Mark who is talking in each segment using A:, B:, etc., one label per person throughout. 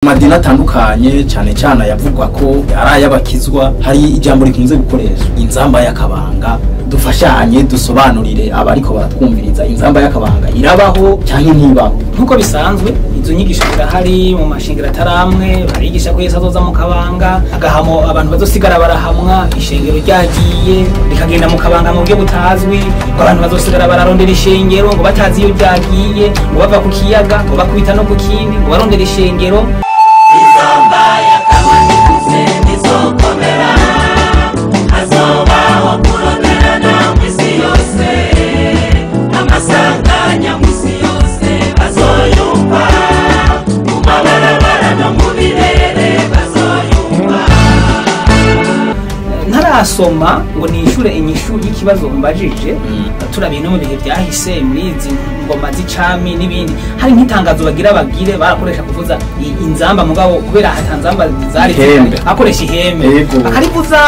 A: Madini atandukanye, cyane cyane ayavugwa ko ari ay'abakizwa, hari ijambo rikunze gukoreshwa, inzamba y'akabanga. Dufashanye dusobanurire abariko baratwumviriza, inzamba y'akabanga irabaho cyangwa ntibaho?
B: Nk'uko bisanzwe, izo nyigisho zirahari mu mashengero ataramwe. Barigisha ko Yesu azoza mu kabanga, agahamo abantu bazosigara barahamwa, ishengero ryagiye rikagenda mu kabanga mu buryo butazwi, ngo abantu bazosigara bararondera ishengero, ngo batazi iyo ryagiye, ngo bava ku kiyaga ngo bakubita no ku kindi, ngo barondera ishengero.
C: Inzamba y'akabanga ntizokomera, hazobaho kuronderana mw'isi yose, amasanganya mw'isi yose bazoyumva, mu mabarabara no mu birere bazoyumva.
B: Ntarasoma ngo nishure inyishu y'ikibazo mbajije, turabiye no mu bihe byahise, muri izi ngoma z'icami n'ibindi, hari nk'itangazo bagira bagire, barakoresha kuvuza inzamba. Mugabo kubera hatanzamba zari
A: Ihembe.
B: zihari, akoresha ihembe, akarivuza,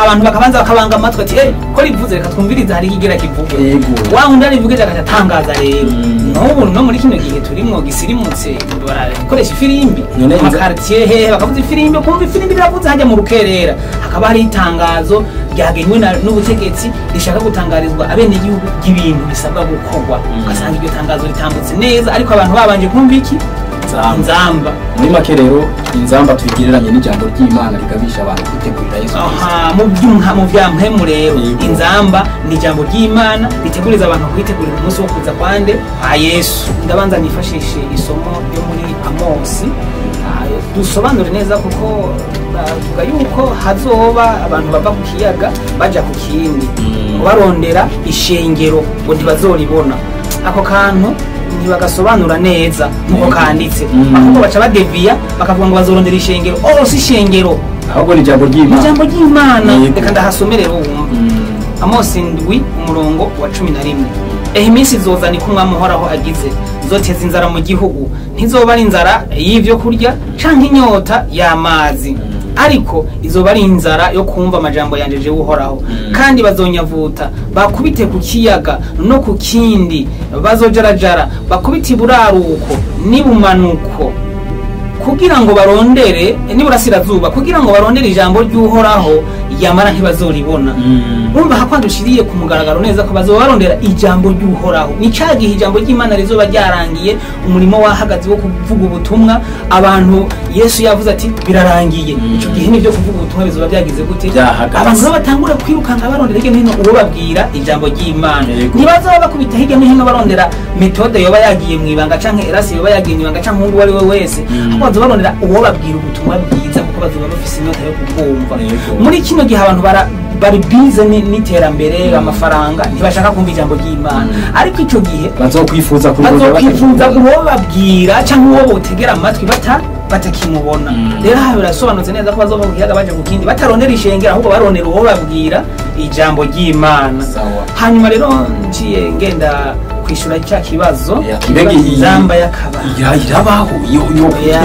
B: abantu bakabanza bakabanga amatwi, ati: "Eh, ko rivuze, reka twumvirize, hari ikigira kivugwe." Wa wundi arivugije, agaca atangaza. Rero n'ubu no muri kino gihe turimwo gisirimutse, barakoresha ifirimbi
A: None
B: mu makartier hehe, bakavuza ifirimbi, ukumva ifirimbi riravuze hajya mu rukerera, hakaba hari itangazo ryagenywe n'ubutegetsi rishaka gutangarizwa abenegihugu ry'ibintu bisabwa gukorwa. Ugasanga iryo tangazo ritambutse neza, ariko abantu babanje kumva iki?
A: Inzamba.
B: Inzamba.
A: Muri make rero, inzamba tuyigereranye n'ijambo ry'Imana rigabisha abantu kwitegurira Yesu Kristo.
B: Aha, mu by'umha mu bya mpemu rero, inzamba ni ijambo ry'Imana riteguriza abantu kwitegurira umunsi wo kuza kwande kwa Yesu. Ndabanza nifashishe isomo ryo muri Amosi, dusobanure neza, kuko bavuga yuko hazoba abantu bava ku kiyaga baja ku kindi, ngo barondera ishengero, ngo ntibazoribona. Ako kantu ntibagasobanura neza nkuko kanditse, ahubwo baca badeviya, bakavuga ngo bazorondera ishengero. Oh, si ishengero,
A: ahubwo ni ijambo ry'Imana.
B: Ijambo ry'Imana. Reka ndahasomere rero wumve. Amosi 7, umurongo wa 11: "Ehe, iminsi izoza, niko Umwami Uhoraho agize, nzoteza inzara mu gihugu. Ntizoba ari inzara y'ivyo kurya canke inyota y'amazi, ariko izoba ari inzara yo kumva amajambo yanje jewe Uhoraho. Kandi bazonyavuta bakubite ku kiyaga no ku kindi, bazojarajara bakubite iburaruko n'ibumanuko kugira ngo barondere n'iburasirazuba, kugira ngo barondere ijambo ry'Uhoraho, yamara ntibazoribona." Urumva hakwandushiriye ku mugaragaro neza ko bazoba barondera ijambo ry'Uhoraho. Ni ca gihe ijambo ry'Imana rizoba ryarangiye, umurimo wahagaze wo kuvuga ubutumwa. Abantu, Yesu yavuze ati: "Birarangiye." Ico gihe nibyo kuvuga ubutumwa bizoba byagize gute?
A: Byahagaze.
B: Abantu rero batangura kwirukanga barondera hirya no hino uwo babwira ijambo ry'Imana. Ntibazoba bakubita hirya no hino barondera metode yoba yagiye mu ibanga, canke erasi yoba yagiye mu ibanga, canke uwundi uwo ari we wese, ahubwo bazoba barondera uwo babwira ubutumwa bwiza, kuko bazoba bafise inyota yo kubwumva. Muri kino gihe abantu bari bize n'iterambere, amafaranga, ntibashaka kumva ijambo ry'Imana. Ariko ico gihe
A: bazokwifuza kurondera
B: bazokwifuza
A: batakibona.
B: Uwo babwira cyangwa uwo botegera amatwi batakimubona. Rero aha birasobanutse neza ko bazova ku kiyaga baje ku kindi batarondera ishengero, ahubwo barondera uwo babwira ijambo ry'Imana. Hanyuma rero nciye ngenda kwishura cya kibazo.
A: Ya, mbega
B: inzamba y'akabanga.
A: Ya, irabaho iyo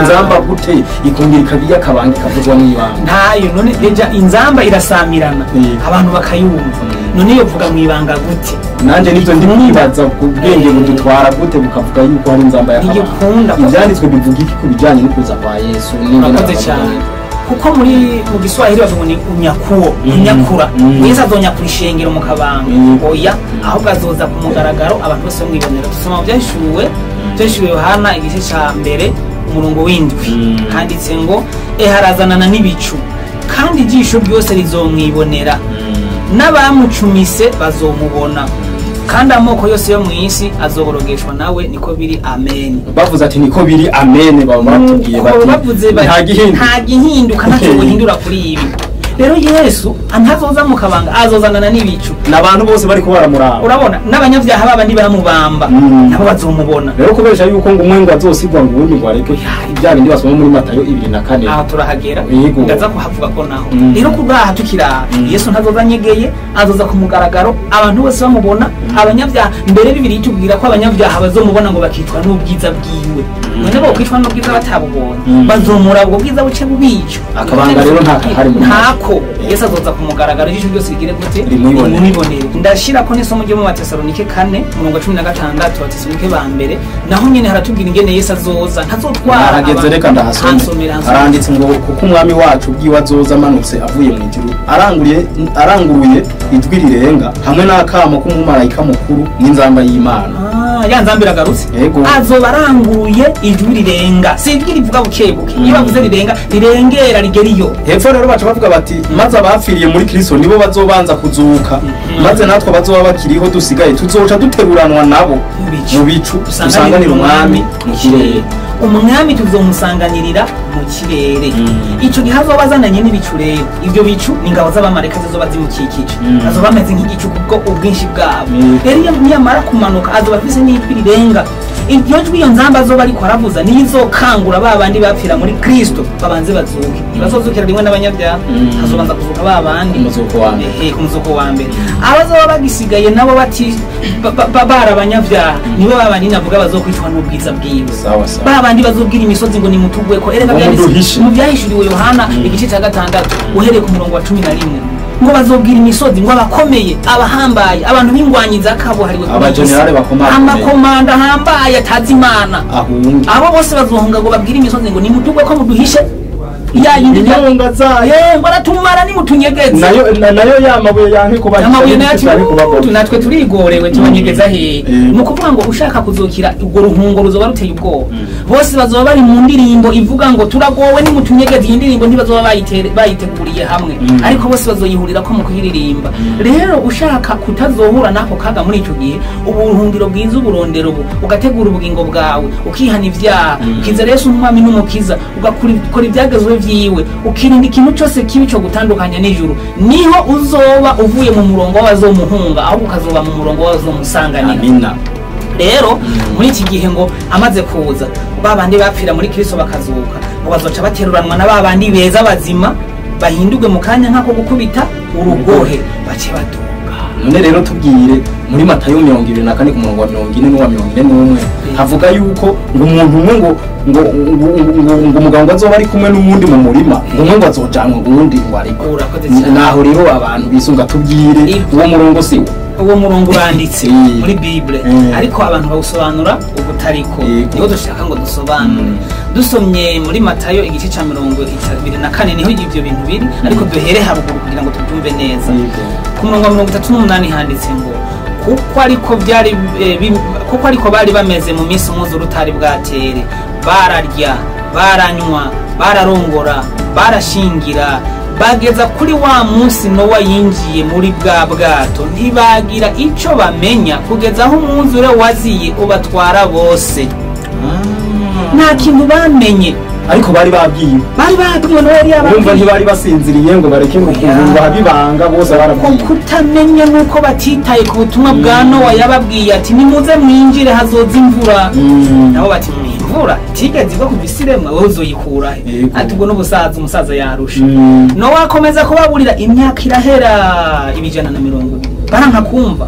A: inzamba gute ikongera ikaba iy'akabanga, ikavuzwa n'ibanga?
B: Ntayo. None déjà inzamba irasamirana, abantu bakayumva. None iyo vuga mu ibanga gute?
A: Nanjye nibyo ndi kwibaza, ku bwenge budutwara gute bukavuga yuko hari inzamba y'akabanga?
B: Ntigikunda.
A: Ibyanditswe bivuga iki ku bijyanye no kuza kwa Yesu n'ingene
B: Urakoze
A: abantu
B: cyane, kuko muri mu Giswahili bavuga ngo ni unyakuo, unyakura. Yesu azonyakura ishengero mu kabanga? Oya, ahubwo azoza ku mugaragaro, abantu bose bamwibonera. Dusoma mu Byahishuwe Yohana, igice ca mbere, umurongo w'indwi. Handitse ngo: "Ehe, arazanana n'ibicu, kandi ijisho ryose rizomwibonera, n'abamucumise bazomubona, kandi amoko yose yo mu isi azoborogeshwa nawe. Niko biri, amen."
A: Bavuze ati: "Niko biri, amen," baba batubwiye
B: Nuko
A: bati
B: bavuze bati
A: nta gihinduka.
B: Nta gihinduka, ntacyo buhindura kuri ibi. Rero Yesu ntazoza mu kabanga, azozanana n'ibicu.
A: N'abantu bose bariko baramuraba.
B: Urabona n'abanyabyaha babandi baramubamba, nabo bazomubona.
A: Rero kubesha yuko ngo umwe ngo azosigwa, ngo uwundi ngo areke, bya bindi basoma muri Matayo 24.
B: Aho turahagera. Ndaza kuhavuga ko naho. Rero kubwaha tukiraha, Yesu ntazoza anyegeye, azoza ku mugaragaro, abantu bose bamubona, abanyabyaha. Mbere Bibiri itubwira ko abanyabyaha bazomubona ngo bakicwa n'ubwiza bwiwe. None bo kwicwa n'ubwiza batabubonye, bazomura ubwo bwiza buce bubica.
A: Akabanga rero ntakahari muri
B: ntako. Yesu azoza ku mugaragaro, ijisho ryose rigire gute?
A: Rimwibonere.
B: Rimwibonere. Ndashira ko n'isomo ryo mu Batesalonike 4 umurongo wa 16, Abatesalonike ba mbere, naho nyene haratubwira ingene Yesu azoza ntazotwara
A: Harageze, reka ndahasome.
B: Hansomera, hansomera.
A: Haranditse ngo kuko umwami wacu ubwiwe azoza amanutse avuye mu ijuru, aranguruye ijwi rirenga, hamwe n'akamo k'umumarayika mukuru n'inzamba y'Imana.
B: Ah, ya nzamba iragarutse.
A: Yego.
B: Azoba aranguruye ijwi rirenga, si ijwi rivuga buke buke. Iyo bavuze rirenga, rirengera rigera iyo.
A: Hepfo rero baca bavuga bati maze abapfiriye muri Kristo nibo bazobanza kuzuka, maze natwe abazoba bakiriho dusigaye tuzoca duteruranwa nabo
B: mu bicu,
A: mu bicu, dusanganira umwami mu kirere.
B: Umwami tuzomusanganirira mu kirere. Ico gihe azoba azananye n'ibicu. Rero ivyo bicu ni ingabo z'abamarayika zizoba zimukikije. Azoba ameze nk'igicu kubwo ubwinshi bwabo. Rero iyo niyamara kumanuka, azoba afise n'ijwi rirenga. Iryo jwi, iyo nzamba azoba ariko aravuza, niyo izokangura ba bandi bapfira muri Kristo babanze bazuke. Ntibazozukira rimwe n'abanyabyaha. Hazobanza kuzuka ba bandi
A: Ku muzuko wa mbere.
B: Ehe, ku muzuko wa mbere. Abazoba bagisigaye nabo bati bari abanyabyaha, nibo babandi navuga bazokwicwa n'ubwiza bwiwe.
A: Sawa sawa.
B: Ba bandi bazobwira imisozi ngo nimutugweko. Erega
A: Ngo
B: byanditse
A: muduhishe.
B: mu Byahishuriwe Yohana igice cya 6, uhereye ku murongo wa 11, ngo bazobwira imisozi ngo abakomeye, abahambaye, abantu b'ingwanyi zakabuhariwe kuri iyi si.
A: Abajenerali bakomakomeye.
B: Amakomanda ahambaye atazi Imana,
A: ahunge.
B: Abo bose bazohunga ngo babwire imisozi ngo nimutugweko, muduhishe ya yindi
A: inyonga zayo.
B: Eh, ngo aratumara, nimutunyegeze.
A: Nayo nayo ya mabuye yanke kubahisha.
B: Amabuye nayo ati
A: yanke kubagoma.
B: "Utu natwe turigorewe, tubanyegeza hehe?" Ni ukuvuga ngo ushaka kuzukira urwo ruhungo ruzoba ruteye ubwoba, bose bazoba bari mu ndirimbo ivuga ngo turagowe, nimutunyegeze. Iyi ndirimbo ntibazoba bayiteguriye hamwe, ariko bose bazoyihurira ko mu kuyiririmba. Rero ushaka kutazohura n'ako kaga muri ico gihe, uburuhungiro bwiza uburondero ubu, ugategura ubugingo bwawe, ukihana ibyaha, ukizera Yesu nk'umwami n'umukiza, ugakora ibyagezwe vyiwe, ukirinda ikintu cyose kibi cyo gutandukanya n'ijuru, niho uzoba uvuye mu murongo w'abazomuhunga, ahubwo ukazoba mu murongo w'abazomusanganira.
A: Amina.
B: Rero muri iki gihe ngo amaze kuza, ba bandi bapfira muri Kristo bakazuka, ngo bazoca bateruranwa na ba bandi beza bazima, bahindurwe mu kanya nk'ako gukubita urugohe, bace baduga.
A: None rero tubwire, muri Matayo 24 ku murongo wa 40 n'uwa 41, havuga yuko ngo umuntu umwe ngo umugabo ngo azoba ari kumwe n'uwundi mu murima, ngo umwe ngo azojanwa, ngo uwundi ngo ariko.
B: Urakoze cyane.
A: Naho rero abantu bisunga, tubwire, uwo murongo si wo?
B: Uwo murongo uranditse muri Bible, ariko abantu bawusobanura ubutariko. Niwo dushaka ngo dusobanure. Dusomye muri Matayo igice ca 24, niho ivyo bintu biri, ariko duhere haruguru kugira ngo tubyumve neza. Ku murongo wa 38 handitse ngo kuko ariko byari kuko ariko bari bameze mu minsi umwuzure utari bwatere, bararya, baranywa, bararongora, barashingira, bageza kuri wa munsi Nowa yinjiye muri bwa bwato, ntibagira ico bamenya kugeza aho umwuzure waziye ubatwara bose. Nta kintu bamenye.
A: Ariko bari babwiwe.
B: Bari babwiwe, Nowa yari
A: Urumva,
B: yababwiye.
A: ntibari basinziriye ngo bareke ngo
B: Oya.
A: ngo habibanga bose,
B: Ko
A: barabwiwe.
B: kutamenya nuko batitaye ku butumwa bwa Nowa yababwiye ati nimuze mwinjire, hazoza imvura. Nabo bati imvura tigeze igwa kuva isi iremwa, wowe uzoyikura he? Ati ubwo n'ubusaza, umusaza yarusha. Nowa akomeza kubaburira, imyaka irahera 120, baranka kumva.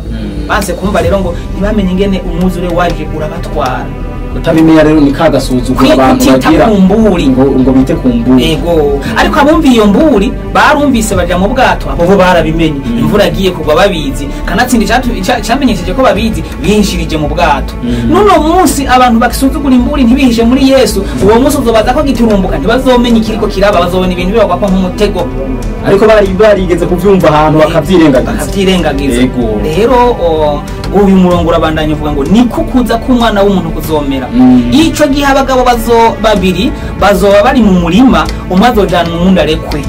B: Banse kumva rero, ngo ntibamenye ingene umwuzure waje urabatwara.
A: Kutabimenya rero ni ka gasuzuguro abantu
B: Kutita
A: bagira
B: ku mburi.
A: ngo bite ku mburi.
B: Ego, ariko abumva iyo mburi barumvise, baja mu bwato, abo bo barabimenye. Imvura yagiye kugwa babizi, kanatsinda icamenyesheje ko babizi, binshirije mu bwato. N'uno munsi abantu bakisuzugura imburi ntibihishe muri Yesu, uwo munsi uzobaza ko giturumbuka, ntibazomenya ikiriko kiraba, bazobona ibintu bibagwako nk'umutego.
A: Ariko bari barigeze kuvyumva ahantu bakavyirengagiza.
B: Bakavyirengagiza.
A: Ego.
B: Rero uyu murongo urabandanya uvuga ngo niko kuza k'umwana w'umuntu kuzomera. Ico gihe abagabo bazo babiri bazoba bari mu murima, umwe azojana uwundi arekwe.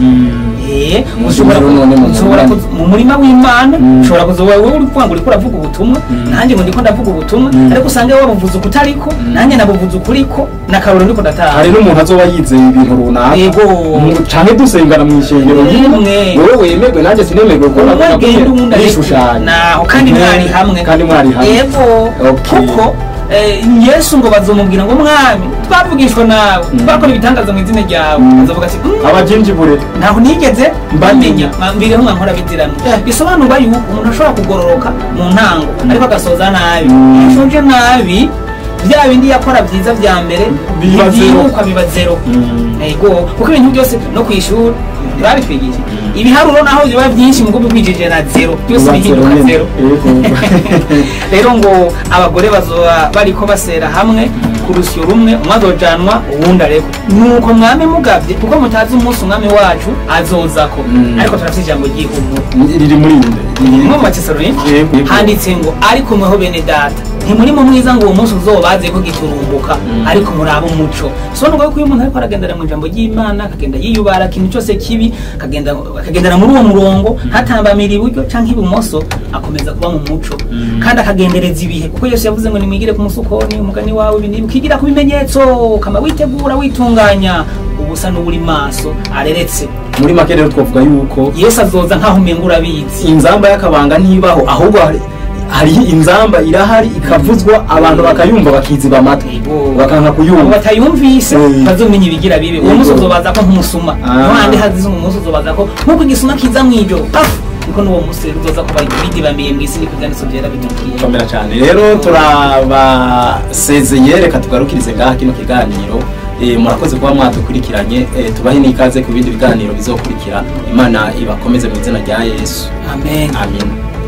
A: Ushobora none mu
B: ushobora
A: murima.
B: mu murima w'Imana. Ushobora kuzoba wowe uri kuvuga ngo uriko uravuga ubutumwa, nanjye ngo ndiko ndavuga ubutumwa, ariko usange wabuvuze ukutariko, nanjye nabuvuze ukuriko, nakaruro ndiko ndataha.
A: Hari n'umuntu azoba yizeye ibintu runaka.
B: Yego.
A: Canke dusengana mw'ishengero
B: Rimwe.
A: wewe wemerwe nanjye sinemerwe kuko
B: Umwe
A: nagomba
B: agenda uwundi arekwe.
A: nishushanya.
B: Naho kandi mwari hamwe.
A: Kandi mwari hamwe.
B: Yego.
A: Okay.
B: Kuko Yesu ngo bazomubwira ngo mwami, twavugishwa nawe, twakora ibitangaza mu izina ryawe. Azovuga ati
A: Abajinjibure.
B: Ntaho nigeze
A: Mbamenya.
B: mbamenya, mbireho mwankora bizirano. Bisobanurwa yuko umuntu ashobora kugororoka mu ntango, ariko agasoza nabi. Iyo ashoje nabi, Bya bindi yakora byiza vya mbere
A: Biba zero.
B: ntibyibukwa, biba zero. Ego, kuko ibintu byose no kwishuri ntibabitwigishije ibiharuro, naho biba byinshi mu bigwijije na zero byose
A: Biba
B: bihinduka
A: zero nyene.
B: zero. Rero ngo abagore bazoba bariko basera hamwe ku rusyo rumwe, umwe azojanwa uwundi arekwe. Nuko mwami mugavye, kuko mutazi umunsi umwami wacu azozako. Ariko turafite ijambo ry'ihumure.
A: Riri muri inde?
B: Umwe mu Batesalonike.
A: Yego.
B: Handitse ngo: "Ariko mweho bene data, ntimuri mu mwiza ngo uwo munsi uzobaze ko giturumbuka, ariko muri abo muco." So nubwo yuko iyo umuntu ariko aragendera mu ijambo ry'Imana, akagenda yiyubara ikintu cyose kibi, akagenda akagendera muri uwo murongo, ntatambamira iburyo canke ibumoso, akomeza kuba mu muco kandi akagendereza ibihe, kuko Yesu yavuze ngo: "Nimwigire ku musukoni umugani wawe ibi n'ibi." Ukigira ku bimenyetso, ukama witegura, witunganya, ubusa n'uri maso areretse.
A: Muri make rero twavuga yuko
B: Yesu azoza nkaho umenga urabizi.
A: Inzamba y'akabanga ntibaho, ahubwo hari inzamba irahari, ikavuzwa, abantu bakayumva, bakiziba amatwi, bakanka
B: Abo
A: kuyumva.
B: batayumvise bazomenya ibigira bibi. Uwo munsi uzobaza ko nk'umusuma. Nuhandi hazize umunsi uzobaza ko nk'uko igisuma kiza mw'ijoro, paf, niko n'uwo munsi rero uzoza ko bidibamiye mw'isi, niko ivyanditso vyera bitubwiye.
A: Komera cyane. Rero turabasezeye, reka tugarukirize ngaha kino kiganiro. Murakoze kuba mwadukurikiranye. Tubahe n'ikaze ku bindi biganiro bizokurikira. Imana ibakomeze mu izina rya Yesu.
B: Amen.
A: Amin.